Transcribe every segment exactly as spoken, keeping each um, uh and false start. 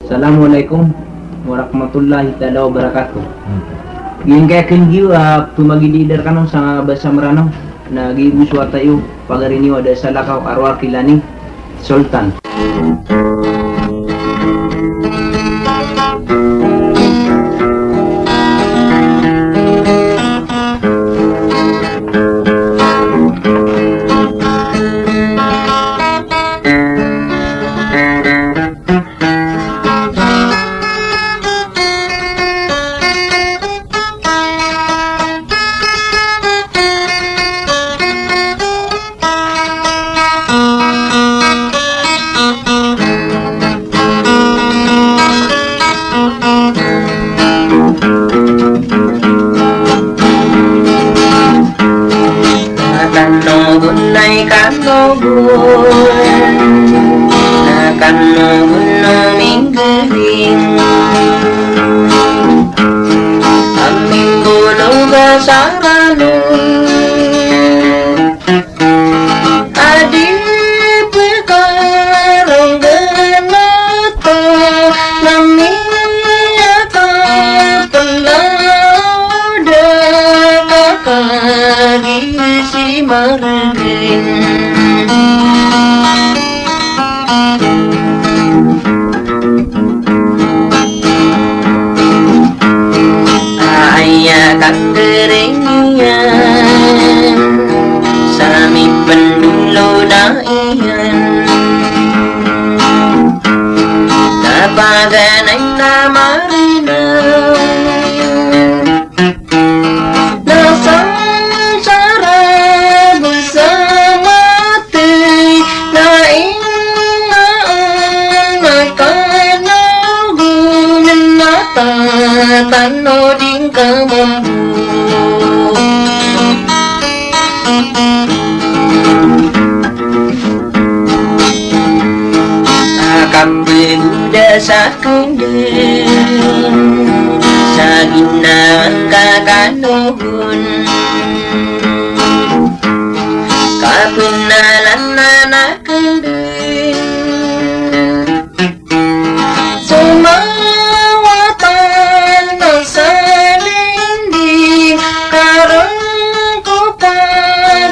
Assalamu alaikum warahmatullahi taala wabarakatuh. Giyangkaya kn giyo a pmagididar kano sa basa Mranaw, na giyoto so wata iyo, pagari niyo a da Salakaw a Rowar Kilani Sultan. Na kano gon ay kano gon, na kano gon o minggaling. Ami mbolog a sa Ranaw a di pkarong gnato, na miyakapalaw da ka kagiya si margn. Aya kanggaring iyan sa mipndolod a iyan, na paganay na marinaw na sangsara bs a mathay, na ino on a kano gon na tatano di ngka mambo. A kapgoda sa kndg sa ginawa ngka kano gon, kapnalan anan a kndg so mawatan a salinding, karangkopan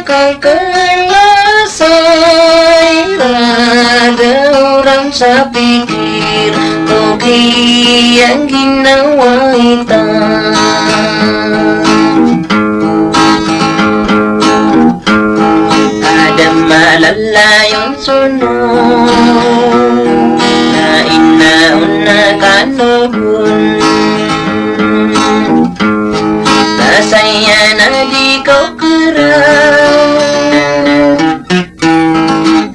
ka klas a irad a orang sa pikir ko giyangkaya ginawa ita. Adama lalayon sono na ino on a kano gon, na saya na di ko kra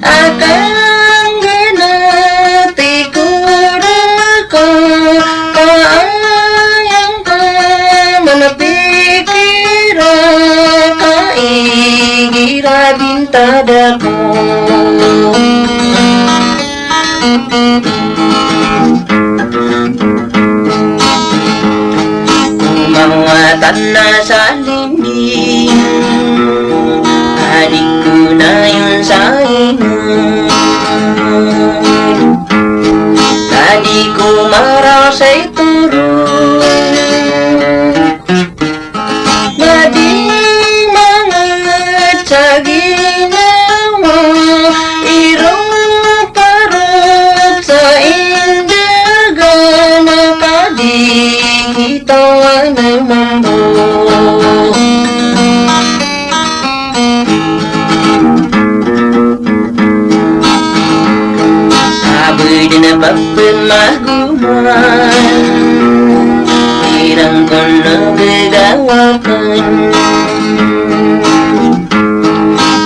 a kanggnati ko rka, ka aya ngka manapikira ka igira bintad ako. Mawatan a salinding a di ko nayon sa inod, a di ko maraw sa itoro. Na di manged sa ginawa i rop a rop sa indagan a ka di kitawan a mambo. A bdn a pphamagoman iran kon a gagawa kn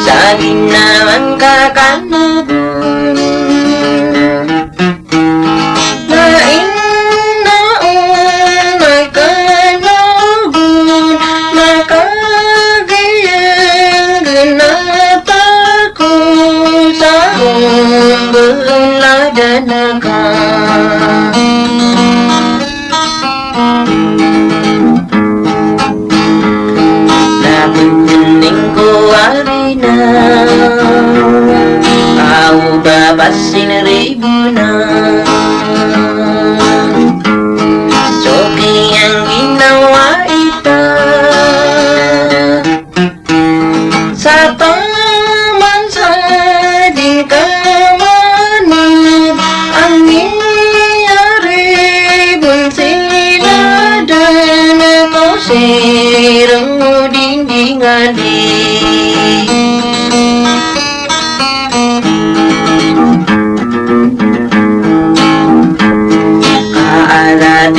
sa ginawa ngka kano gon. Na ino on a kano gon, na kagiya gnato ko sa omboladan ka. Na ptinding ko ari na aw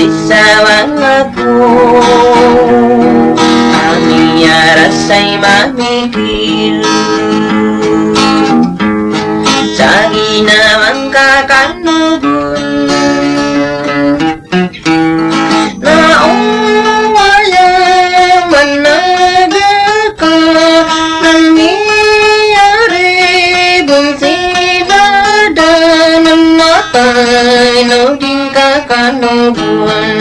Isa wang ako a miyarasay mamikir sa ginawang kakanogon. Na o aya man a gaka na miyaribon si Dadan, na matay na o di ngka kanogon.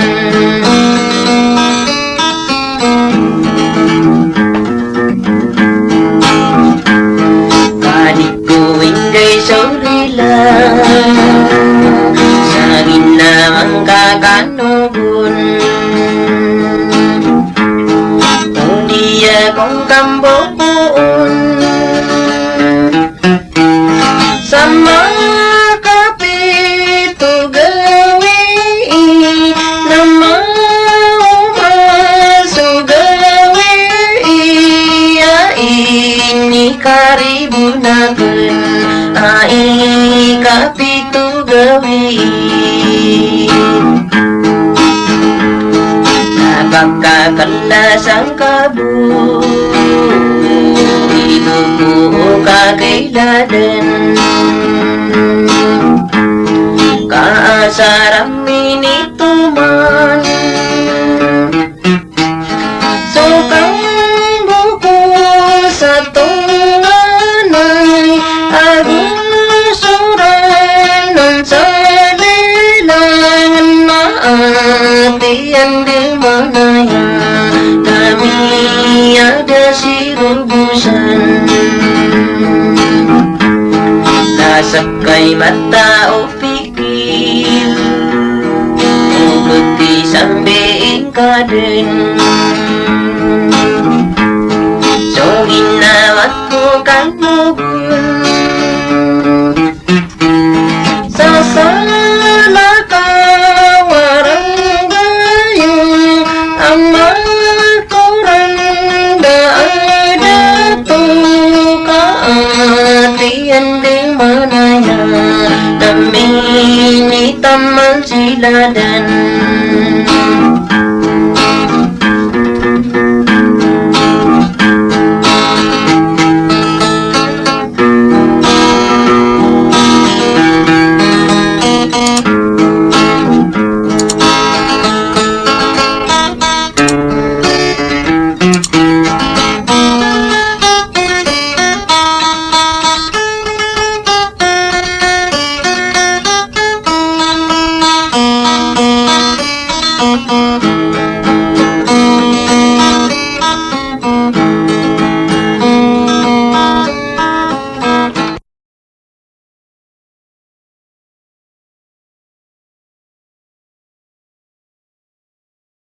Ka di ko inggay so rila sa ginawang kakanogon. O di ako ngka mbokoon sa makapito gawii, na maoma so gawii a inikariboon akn a ikapito gawii. Na pakaklasa ngka bo i boko o kakailadan, ka asar a minitoman so kamboko sa tonganay ago so ranan sa lelangan, na ati andamanaya na miyada si robosan. Na ska i mata o pikir o bti sambi ingka dn so ginawa ko kanogon. Sa salakaw a ranggayon a makoran da a dato, ka ati andamanaya na minitaman si Ladan.